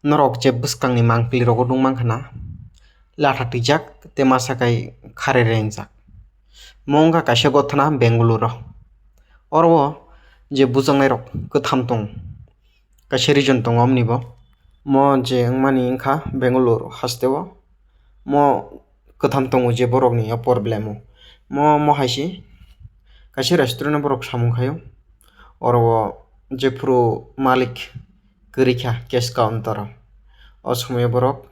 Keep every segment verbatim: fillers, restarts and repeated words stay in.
Norok je bwskangni mangpili rogo nung mankha na, latha twijak tei masa kai khare rengjak. Mo wngkha kaisa gothana Bengaluru. Oro o je bujaknairok kwtham tongo, kaisa reason tongo omnibo. Mo je wngmani wngkha Bengaluru hasteo. Mo kwtham tongo je borokni o problem o. Mo, mo hai se kaisa restaurant o borok samung khaio. Oro o jephuru malik kwrwi kha cash counter o, o somoio borok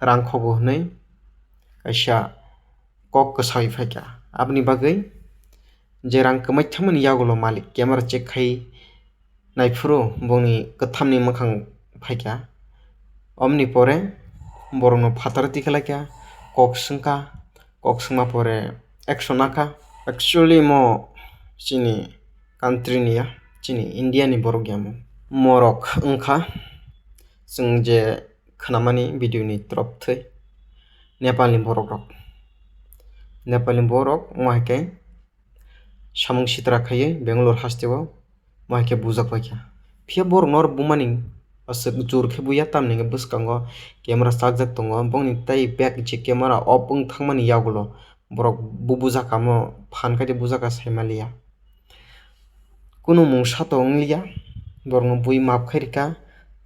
rang khogo hwnwi kaisa kok kwsaui phaikha. Aboni bagwi je rang kwmai thangmani yagulo malik camera check khai naiphuru bongni kwthamni mwkhang phaikha. Omni pore borokno phatar tikhlaikha, kok swngkha, kok swngma pore action nakha. Actually mo chini country ni ya, chini India ni borok ya mo. Morok wngkha chwng je khnamani video ni torop thwi Nepal ni borok rok. Nepal ni borok wngma hai khe samung sitra khaiwi Bangalore hasteo mo hai khe bujak paikha. Phiya borok no bumani aswk jur khe buya, tamni hwnkhe bwskango camera chakjak tongo, bongni tei bag je camera off wng thangmani yagulo borok bu bujaka mo phan khe bujaka saimaliya. Kunu mungsa to wngliya, borokno bui maap khairikha,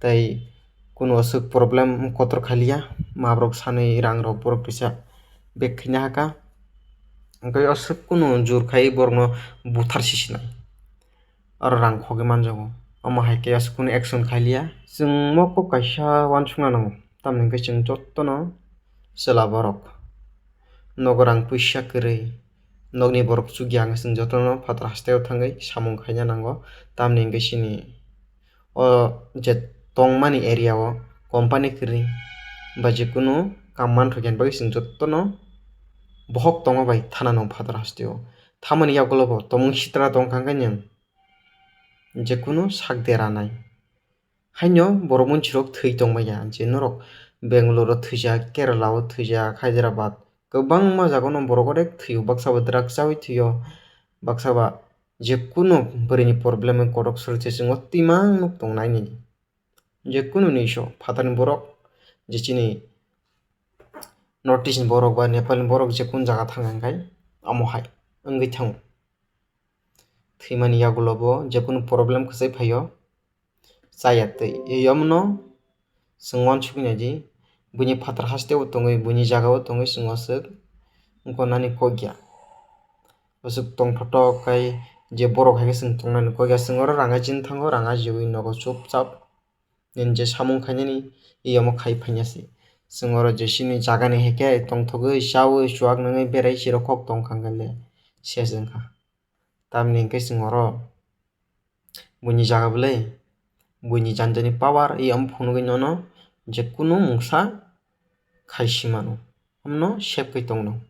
tei kunu aswk problem kotor khaliya, maaprok sanwi rangrok borok kisa bag khaina haka, hwnkhe aswk kunu jur khai borokno buthar sisinai, aro rang khogwi manjago, omo hai khe aswk kunu action khaliya. Chwng mokok kaisa uansukna nango, tamni hwnkhe chwng jotono chwla borok. Nogo rang puisa kwrwi, nokni borok chukya hwnkhe chwng jotono phatar hasteo thangwi samung khaina nango, tamni hwnkhe chini o je tongmani area o company kwrwi ba je kunu kaam manthokya bagwi chwng jotono bohok tongo bai thana nango phatar hasteo. Thamani yagulo bo tomung sitra tongkha hwnkhe nwng je kunu sak deranai. Haino borok munchirok thwi tongmaya, je norok Bangalore o thwijak, Kerala o thwijak, Hyderabad, kwbangma jagano borok onek thwio, baksa bo drugs chawi thwio, baksa ba je kunu bwrwini problem kotok sori se chwngno twimang nuk tongnai nini. Je kunu ni so phatarni borok, je chini North East ni borok ba Nepal ni borok je kunu jaga thang hwnkhe omo hai wngwi thango. Thwimani yagulo bo je kunu problem kwchai phaio, chaya twi. Yomno chwng uansukwi naidi, buini phatar hasteo tongwi, buini jagao tongwi chwng aswk wngkha nani kokya. Aswk tongthotok khai je borok hai khe chwng tongnani kokya, chwng oro rang ajini thango, rang ajiwi nogo chupchap nini je samung khainani yomo khai phaina se. Chwng oro jesini jagani hai khe tongthogwi, chawi, chuak nungwi berai siro kok tongkha hwnkhe le ses wngkha. Tamni hwnkhe chwng oro buini jaga bwlai, buini jani jani power, i omo phunugwi nono je kunu mungsa khai si mano, omono save khai tongno.